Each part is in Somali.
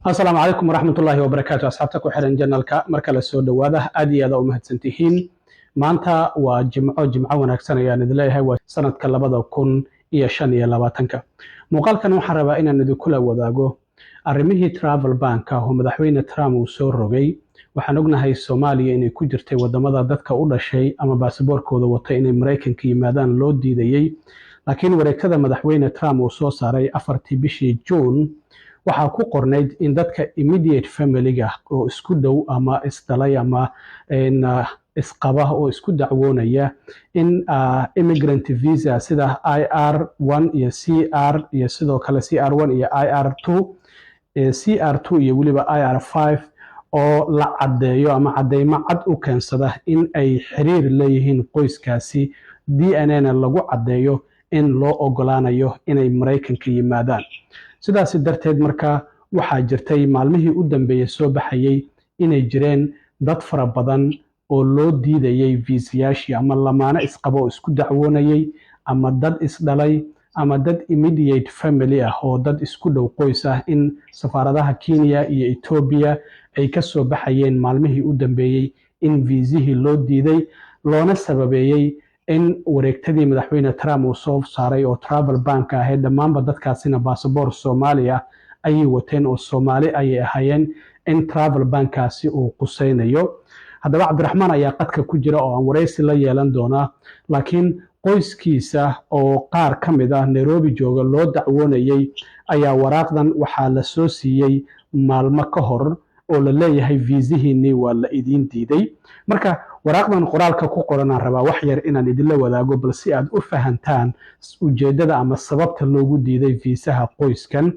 Asalaamu calaykum waraxmatullaahi wabarakaatu. Asxaabta ku xiran channelka, marka la soo dhowaada, aad iyo aad u mahadsantihiin. Maanta waa Jimco, Jimco wanaagsan ayaan idin leeyahay. Waa sanadka 2025-ka. Muuqaalkan waxaan rabaa inaan idinkula wadaago arrimihii travel banka oo Madaxweyne Trump uu soo rogay. Waxaan ognahay Soomaaliya inay ku jirtay wadamada dadka u dhashay ama baasaboorkooda watay inay Maraykanka yimaadaan loo diidayey, laakiin wareegtada Madaxweyne Trump uu soo saaray 4-tii bishii Juun waxaa ku qornayd in dadka immediate familyga oo isku dhow ama isdhalay ama isqaba oo isku dacwoonaya in immigrant visa sida IR 1 iyo CR iyo sidoo kale CR 1 iyo IR 2, CR 2 iyo weliba IR 5 oo la caddeeyo ama caddeymo cad u keensada in ay xiriir leeyihiin qoyskaasi, DNA na lagu caddeeyo, in loo ogolaanayo inay Maraykanka yimaadaan. Sidaasi darteed marka waxaa jirtay maalmihii u dambeeyey soo baxayey inay jireen dad fara badan oo loo diidayey viisayaashii, ama lamaano isqaba oo isku dacwoonayey, ama dad isdhalay, ama dad immediate family ah oo dad isku dhow qoys ah, in safaaradaha Kenya iyo Etoobiya ay ka soo baxayeen maalmihii u dambeeyey in viisihii loo diiday, loona sababeeyey in wareegtadii Madaxweyne Trump uu soo saaray oo travel bank ahayd. Dhammaanba dadkaasina baasaboor Soomaaliya ayay wateen oo Soomaali ayay ahaayeen, in travel bankaasi uu qusaynayo. Haddaba Cabdiraxmaan ayaa qadka ku jira oo aan waraysi la yeelan doonaa, laakiin qoyskiisa oo qaar ka mid ah Nairobi jooga loo dacwoonayey ayaa waraaqdan waxaa la soo siiyey maalmo ka hor oo la leeyahay viisihiinii waa la idiin diiday. Marka waraaqdan qoraalka ku qoran aan rabaa wax yar inaan idinla wadaago, bal si aad u fahantaan ujeeddada ama sababta loogu diiday viisaha qoyskan.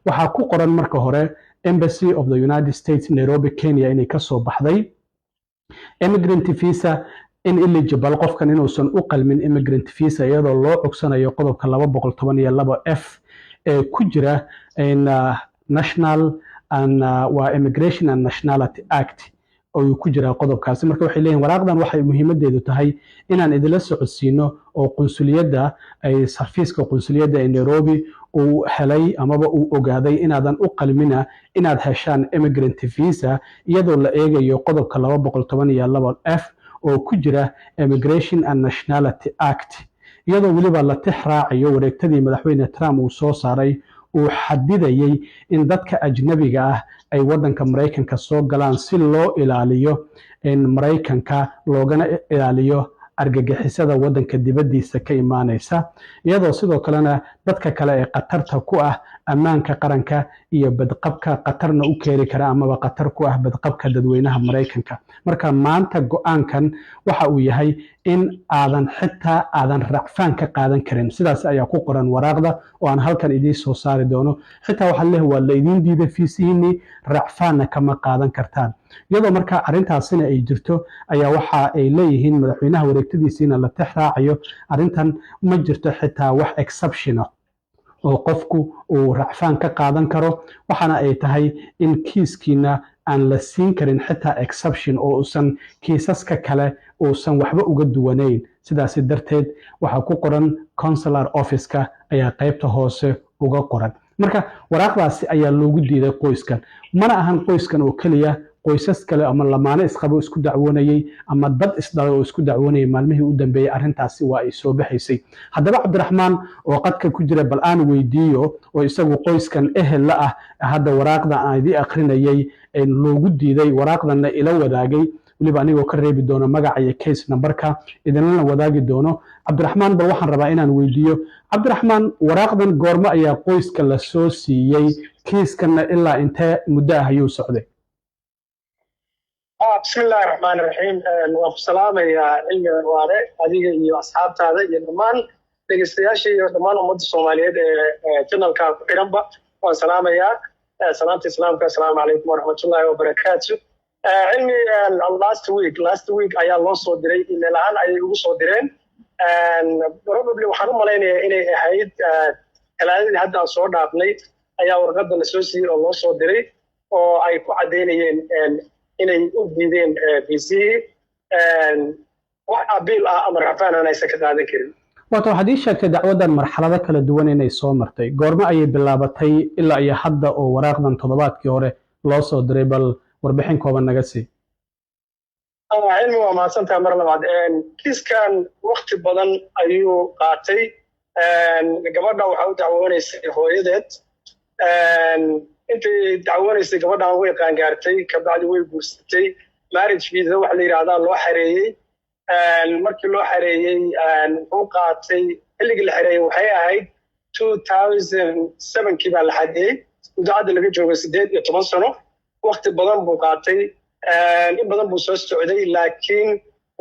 Waxaa ku qoran marka hore Embassy of the United States, Nairobi, Kenya, inay kasoo baxday immigrant visa ineligible, qofkan inuusan u qalmin immigrant visa, iyadoo loo cugsanayo qodobka 212 F ee ku jira national and waa Immigration and Nationality Act ayuu ku jiraa qodobkaasi. Marka waxay leeyihin waraaqdan waxay muhiimadeedu tahay inaan idinla socodsiino oo qunsuliyadda ay xafiiska qunsuliyadda ee Nairobi uu helay amaba uu ogaaday inaadan u qalmina inaad heshaan immigrant visa, iyadoo la eegayo qodobka 212 F oo ku jira Immigration and Nationality Act, iyadoo weliba la tix raacayo wareegtadii Madaxweyne Trump uu soo saaray uu xadidayey in dadka ajnabiga ah ay waddanka Maraykanka soo galaan si loo ilaaliyo Maraykanka, loogana ilaaliyo argagixisada waddanka dibaddiisa ka imaanaysa, iyadoo sidoo kalena dadka kale ee khatarta ku ah ammaanka qaranka iyo badqabka khatarna u keeni kara amaba khatar ku ah badqabka dadweynaha Maraykanka. Marka maanta go-aankan waxa uu yahay in aadan xitaa aadan racfaan ka qaadan karin. Sidaas ayaa ku qoran waraaqda oo aan halkan idiin soo saari doono. Xitaa waxaa leeyahay waa la idiin diiday fiisihiinii, racfaanna kama qaadan kartaan. Iyadoo marka arrintaasina ay jirto ayaa waxa ay leeyihiin madaxweynaha wareegtadiisiina la tix raacayo, arrintan ma jirto xitaa wax exception ah oo qofku uu racfaan ka qaadan karo, waxaana ay tahay in kiiskiina aan la siin karin xitaa exception oo uusan kiisaska kale uusan waxba uga duwanayn. Sidaasi darteed waxaa ku qoran consular officeka ayaa qaybta hoose uga qoran. Marka waraaqdaasi ayaa loogu diiday qoyskan. Mana ahan qoyskan oo keliya, qoysas kale ama lamaane isqabo isku dacwoonayey ama dad isdhalay oo isku dacwoonayay maalmihii u dambeeyey arrintaasi waa ay soo baxaysay. Haddaba Cabdiraxmaan oo qadka ku jira bal aan weydiiyo, oo isagu qoyskan ehel la ah hadda waraaqda aan idii akrinayay loogu diiday, waraaqdanna ila wadaagay, weliba anigoo ka reebi doono magaca iyo case numberka, idinlana wadaagi doono. Cabdiraxmaan bal waxaan rabaa inaan weydiiyo. Cabdiraxmaan, waraaqdan goormo ayaa qoyska la soo siiyey? Kiiskanna ilaa intee muddo ah ayuu socday? Bismi illaahi raxmaan raxiim. Waan ku salaamayaa, Cilmi Waare, adiga iyo asxaabtaada iyo dhammaan dhegeystayaasha iyo dhammaan ummadda Soomaaliyeed ee channelka ku xiranba. Waan salaamayaa salaamta Islaamka, assalaamu calaykum waraxmatullaahi wabarakaatu. Cilmi, last week ayaa loo soo diray, email ahaan ayay ugu soo direen. Probably waxaan u malaynayaa inay ahayd Talaadadii hadda aan soo dhaafnay ayaa warqadda la soo siiyey oo loo soo diray, oo ay ku caddaynayeen inay u diideen viisihii, wax appeal ah ama racfaan aan aysan ka qaadan karin. Waata waxaad ii sheegtay dacwaddan marxalado kala duwan inay soo martay. Goormo ayay bilaabatay ilaa iyo hadda oo waraaqdan toddobaadkii hore loo soo diray? Bal warbixin kooban naga sii. Cilmi, waa mahadsantaha mar labaad. Kiiskan wakti badan ayuu qaatay. Gabadha waxaa u dacwoonaysay hooyadeed. Intay dacwoonaysay, gabadhan way qaangaartay, kabacdi way guursatay. Marriage visa waxa la yidhahdaa loo xareeyey. Markii loo xareeyey, wuxuu qaatay, xilligii la xareeyey waxay ahayd 2007-kii baa la xareeyey, muddo hadda laga joogo 18 sano. Wakti badan buu qaatay, in badan buu soo socday, laakiin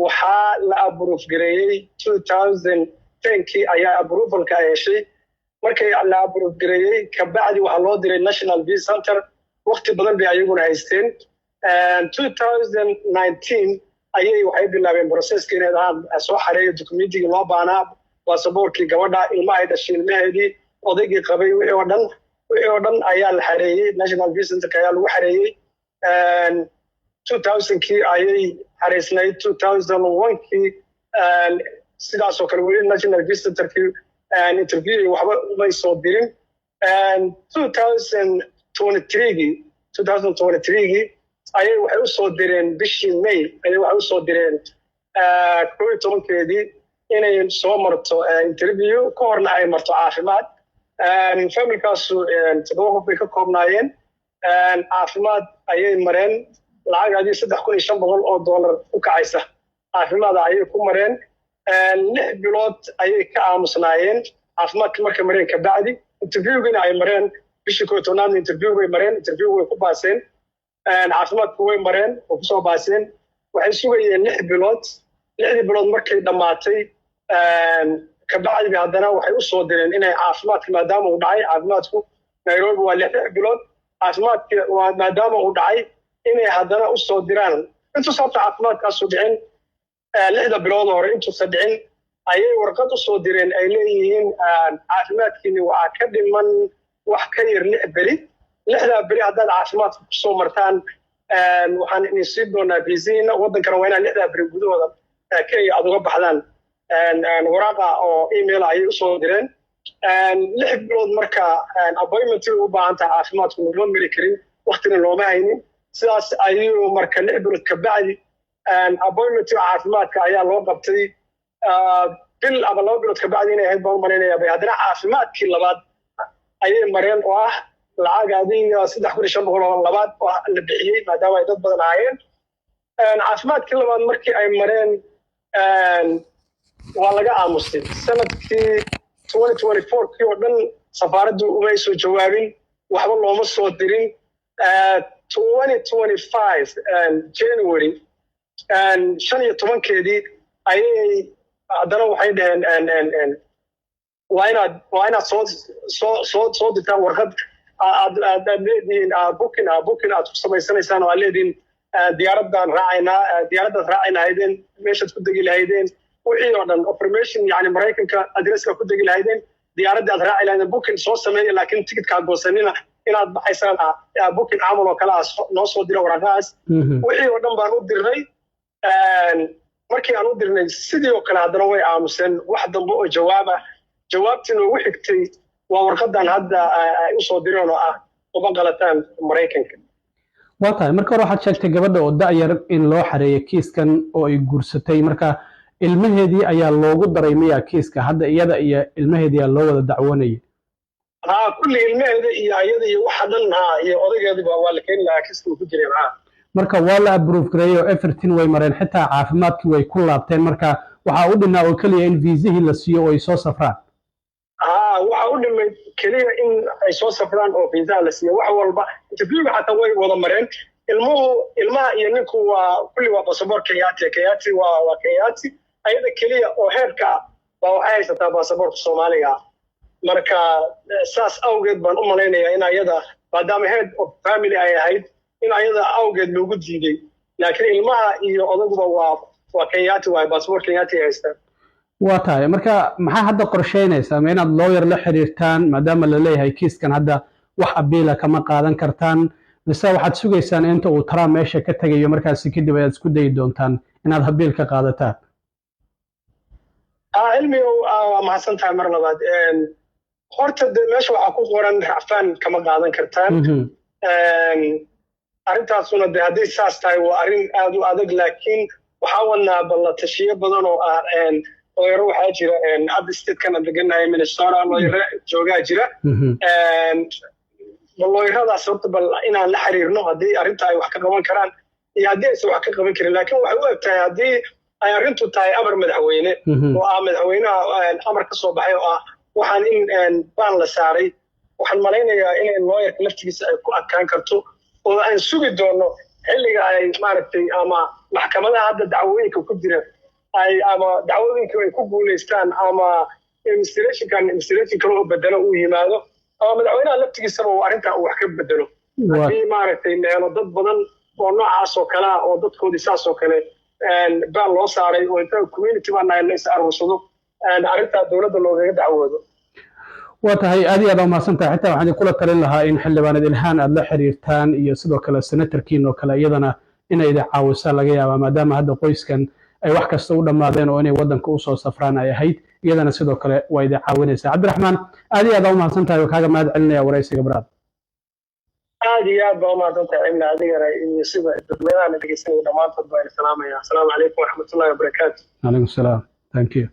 waxaa la approve gareeyey 2010-kii ayaa approvalka heshay. Markay la approve gareeyey kabacdi, waxaa loo diray National Visa Center. Wakti badan bay ayaguna haysteen. 2019 ayay waxay bilaabeen processka inay dhahaan soo xareeyo documentigii loo baahnaa, baasaboorkii gabadha, ilma ay dhashay, ilmaheedii, odaygii qabay, wixii oo dhan. Wixii oo dhan ayaa la xareeyey, National Visa Centerka ayaa lagu xareeyey. 2000-kii ayay xareysnayd, 2001-kii sidaasoo kale weli National Visa Centerkii interview waxba umay soo dirin. 2023-gii, 2023-gii ayay waxay u soo direen, bishii May ayay waxay usoo direen 11-keedii, inay soo marto interview, ka horna ay marto caafimaad. Familykaasu toddoba qof bay ka koobnaayeen. Caafimaad ayay mareen, lacag adii $3,500 u kacaysa caafimaada ayay ku mareen. 6 bilood ayay ka aamusnaayeen caafimaadkii markay mareen kabacdi. Interviewgina ay mareen bishii 11-aadna, interview bay mareen, interview way ku baaseen. Caafimaadku way mareen oo kusoo baaseen. Waxay sugayeen 6 bilood. 6-dii bilood markay dhammaatay kabacdi ba haddana waxay u soo direen inay caafimaadka, maadaama uu dhacay caafimaadku Nairobi waa 6 bilood, caafimaadki waa maadaama uu dhacay, inay haddana u soo diraan. Intuusa horta caafimaadkaasu dhicin, 6-da bilood hore intuusa dhicin, ayay warqad u soo direen ay leeyihiin caafimaadkiini waxaa ka dhiman wax ka yar 6 beri. 6-daa beri haddaad caafimaadka kusoo martaan, waxaan idin siin doonaa viisiina. Waddankana waa inaad 6-daa beri gudahooda Kenya aad uga baxdaan. Waraaqa oo email ayay usoo direen. 6 bilood marka appointment u baahan tahay caafimaadku, looma mari karin, waktina looma haynin. Sidaas ayuu marka 6 bilood kabacdi appointment caafimaadka ayaa loo qabtay. Bil ama 2 bilood kabacdi inay ahayd baan u malaynaya bay haddana caafimaadkii labaad ayay mareen, oo ah lacag adiga 3,500 oo labaad oo la bixiyey, maadaama ay dad badan ahaayeen. Caafimaadkii labaad markii ay mareen, waa laga aamusay. Sanadkii 2024-kii oo dhan safaaraddu umay soo jawaabin, waxba looma soo dirin. 2025 January 15-keedii ayay haddana waxay dhaheen waa inaad soo dirtaan warqad aad leedihiin booking aad ku samaysanaysaan oo aad leedihiin diyaaradaan raacaynaa, diyaaraddaad raaci lahaydeen, meeshaad ku degi lahaydeen, wixii oo dhan information, yani Maraykanka addresska ku degi lahaydeen, diyaaradda aad raaci lahaydeen, booking soo sameeya, laakiin ticketka goosanina inaad baxaysaan booking camal oo kale ah noo soo dira waraqahaas. Wixii oo dhan baan u dirnay. Markii aan u dirnay, sidii oo kale haddana way aamuseen. Wax dambe oo jawaab ah, jawaabtii noogu xigtay waa warqadan hadda ay usoo direen oo ah uma qalataan Maraykanka. Waa tahay. Marka hore waxaad sheegtay gabadha oo da'yar in loo xareeyay kiiskan oo ay guursatay. Marka ilmaheedii ayaa loogu daray miyaa kiiska hadda? Iyada iyo ilmaheedii aa loo wada dacwoonayay? Haa, kulli ilmaheeda iyo ayada iyo waxa dhan, haa, iyo odaygeediba waa la keeni lahaa, kiiska uu ku jireen, haa. Marka waa la approve gareeyey oo everything way mareen, xitaa caafimaadkii way ku laabteen. Marka waxaa u dhinaa oo keliya in viisihii la siiyo oo ay soo safraan. Haa, waxa u dhimay keliya in ay soo safraan oo viisaha la siiyo. Wax walba, interviewga xataa way wada mareen. Ilmuhu, ilmaha iyo ninku waa kulli waa basaboor Kenyaati. Kenyaati waa Kenyaati. Ayada keliya oo heerka baa waxay haysataa baasaboorka Soomaaliga. Marka saas awgeed baan u malaynayaa in ayada, maadaama head of family ay ahayd, in ayada awgeed loogu diiday, laakiin ilmaha iyo odaguba waa Kenyaati, waay baasaboor Kenyaati ay haystaan. Waa tahay. Marka maxaa hadda qorsheynaysaa? Ma inaad lawyer la xiriirtaan, maadaama la leeyahay kiiskan hadda wax appeal-a kama qaadan kartaan, mise waxaad sugaysaan inta uu Trump meesha ka tegayo, markaasi kadib ayaad isku dayi doontaan inaad appeal ka qaadataan? Cilmi, waa mahadsan tahay mar labaad. Horta de meesha waxaa ku qoran racfaan kama qaadan kartaan. Arrintaasuna de haddii saas tahay, waa arrin aad u adag, laakiin waxaa wadnaa balla tashiyo badan oo ah looyaro. Waxaa jira hadda statekan aan degannahay, Minnesota, looyaro joogaa jira. Bal looyaradaas horta bal inaan la xiriirno haddii arrinta ay wax ka qaban karaan iyo haddii aysan wax ka qaban karin. Laakiin waxay u eg tahay, haddii ay arrintu tahay amar madaxweyne oo ah madaxweynaha amar ka soo baxay oo ah waxaan in ban la saaray, waxaan malaynayaa inay looyarka laftigiisa ay ku adkaan karto oo aan sugi doono xilliga ay maaragtay ama maxkamadaha hadda dacwooyinka ku jira ay ama dacwooyinka ay ku guulaystaan ama administrationkan administration kale oo bedelo uu yimaado ama madaxweynaha laftigiisaba uu arrintaa uu wax ka bedelo, haddii maaragtay meelo dad badan oo noocaas oo kale ah oo dadkoodii saas oo kale ban loo saaray oo inta community baa nahay la is aruursado, arrintaa dowladda loogaga dacwoodo. Waa tahay, aad iyo aad aa umahadsan tahay. Xitaa waxaan idinkula talin lahaa in xildhibaanad Ilhaan aad la xiriirtaan iyo sidoo kale senatarkiin oo kale, iyadana inay idin caawisaa laga yaabaa, maadaama hadda qoyskan ay wax kasta u dhammaadeen oo inay waddanka usoo safraan ay ahayd. Iyadana sidoo kale waa idin caawinaysaa. Cabdiraxmaan, aad iyo aad aa umahadsan tahay oo kaaga mahad celinaya waraysiga, brother. Aad iyo aad baa umahadsan tahay, Cilmi. Adigana iyo sida dadweynaha na dhegeysanaya dhammaantood baa salaamaya. Asalaamu calaykum waraxmatullahi wabarakaatu. Calaykum salaam, thank you.